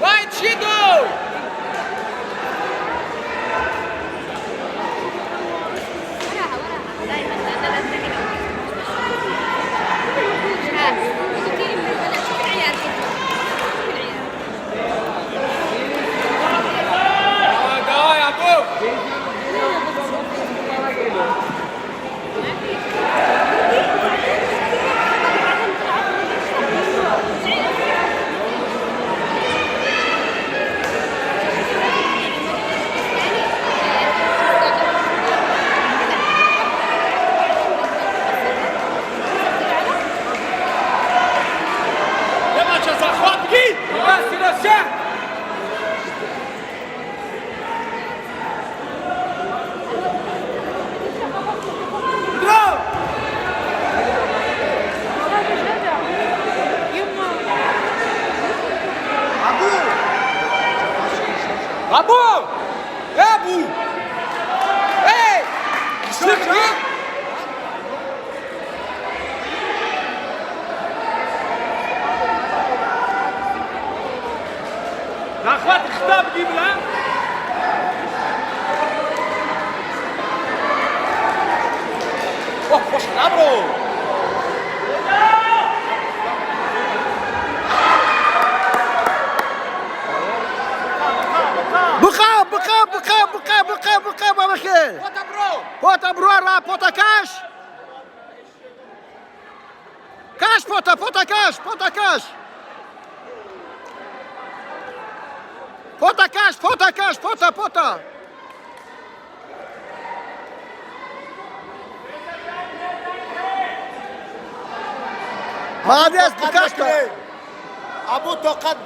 Vai, Tido! Давай, давай, Абу! Abu! Abu! Hey! Şuraya! Захват хитоб гибла. Ох, хош набро. Бухав, бухав, бухав, бухав, бухав, бухав, бабахе! Пота бро. Пота бруара, пота каш! Каш, пота, пота каш, пота каш! Пота каш, пота каш, пота, пота! Молодец, Букашка! Абу тоқат.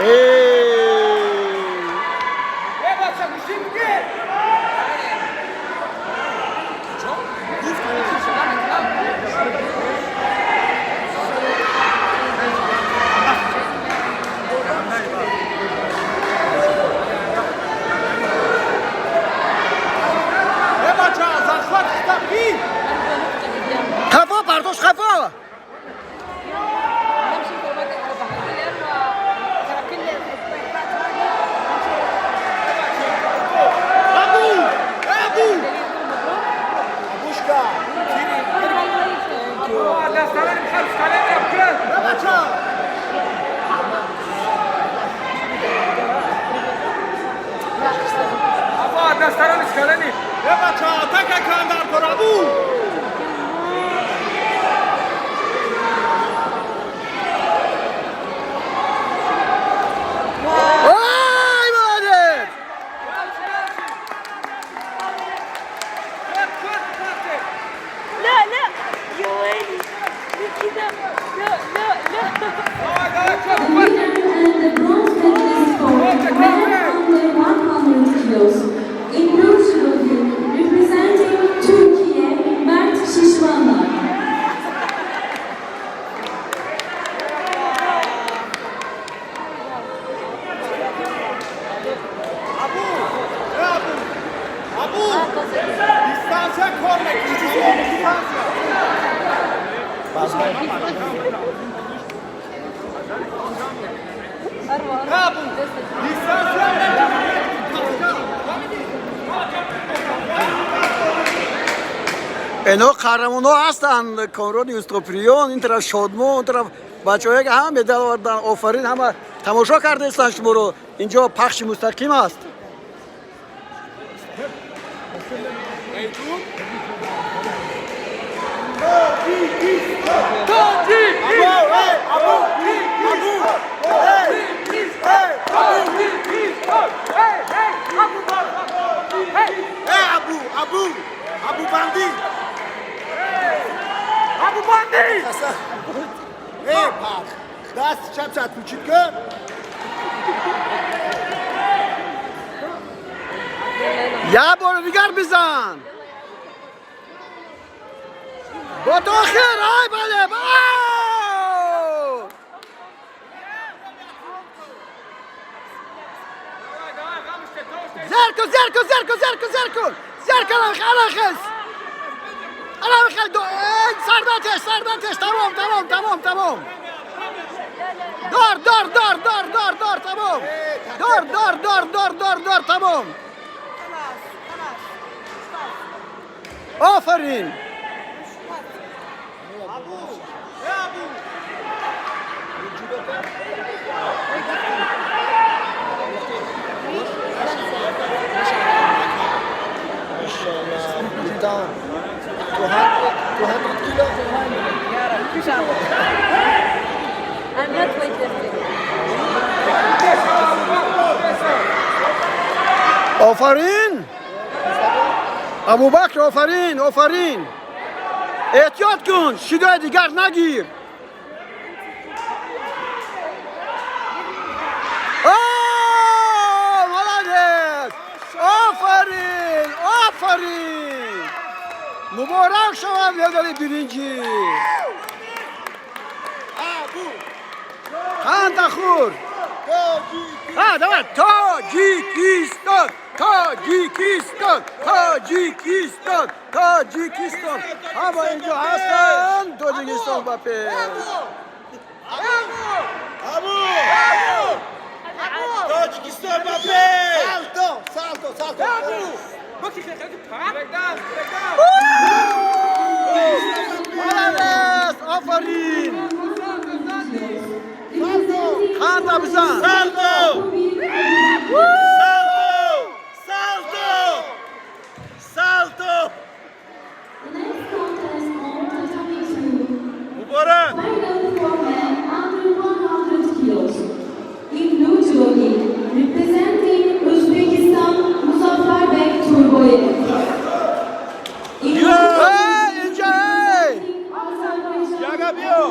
Эй! Эй, бача, гуши бигир. Эй, бача, захват хитоб бигир. Хафо, бардош, хафо! Абу! Абу! Абушка. Эй, бача! Эй, бача, атака кандар кор, Абу! Ай, молодец! لا لا يا ويلي ليه كده؟ لا لا لا. The winner and the bronze medalist for men under 100 kilos in blue judogi, representing Turkey, Mert Şişmanlar. Абу! Эй, Абу! Абу! Дистанция кор мекунӣ. Дистанция. Эй, Абу! Дистанция мекунӣ. Ино қаҳрамонҳо ҳастанд, Комрони Устоприён, ин тараф Шодмон, он тараф бачаҳое ки ҳама медал овардан. Офарин, ҳама тамошо кардаистанд шуморо, инҷо пахши мустақим аст. Абу, эй, Абу, Абу, эй, эй, Абу, эй, Абу, Абу, Абу Банди. Абу Банди! Эй, пах. Даст чапша отключить ка? Як бори дигар бизан бо то охир. Ай, бале! Ау! Зер кун, зер кун, зер кун, зер кун, зер кун, зер кун, алахес, алахел, сарбатеш, сарбатеш, тамом, тамом, тамом, тамом. Дор, дор, дор, дор, дор, дор, тамом. Дор, дор, дор, дор, дор, дор, тамом. Офарин. Абу! Down. 200, 200 kilo. I'm not weightlifting. Офарин. Абубакр, офарин, офарин. Эҳтиёт кун, шидои дигар нагир. О, молодец! Офарин, офарин! Муборак шавад медали биринҷӣ. Абу. Қанда хӯр. Тоҷикистон. А, давай! Тоҷикистон! Тоҷикистон! Тоҷикистон! Тоҷикистон! Ҳама инҷо ҳастанд, Тоҷикистон ба пеш! Абу! Тоҷикистон ба пеш! Salto, salto, salto. Breakdance, breakdance! Молодец! Офарин! Қанда бизан! Salto! Salto! Salto! Salto! The next contest on tatami 2. Муборак! Final for men under 100 kilos. In blue judogi, representing Uzbekistan, Muzaffarbek Turboyev. In Эй, инҷа, эй! Azerbaijan, Яга биё!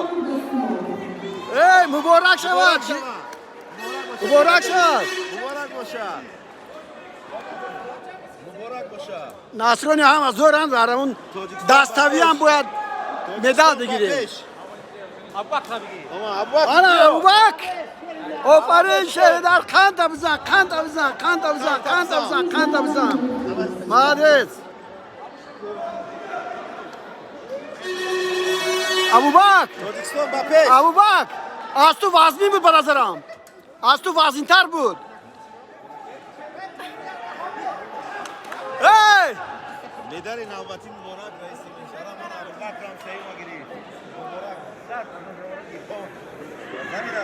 Эй, муборак шавад! Муборак шавад! Муборак бошад! Муборак бошад! Насрони ҳама зӯранд ва он даставиам бояд медал бигирем. Ана Абубакр! Офарин, шеридар, қанда бизан, қанда бизан, қанда бизан, қанда бизан, қанда бизан. Молодец! Абубакр! Тоҷикистон ба пеш! Абубакр! Аз ту вазнин буд ба назарам. Аз ту вазнинтар буд. Эй! Медали навбатӣ муборак, раиси муҳтарам, ман Абубакрам сеюма гирифт. Муборак. Замира.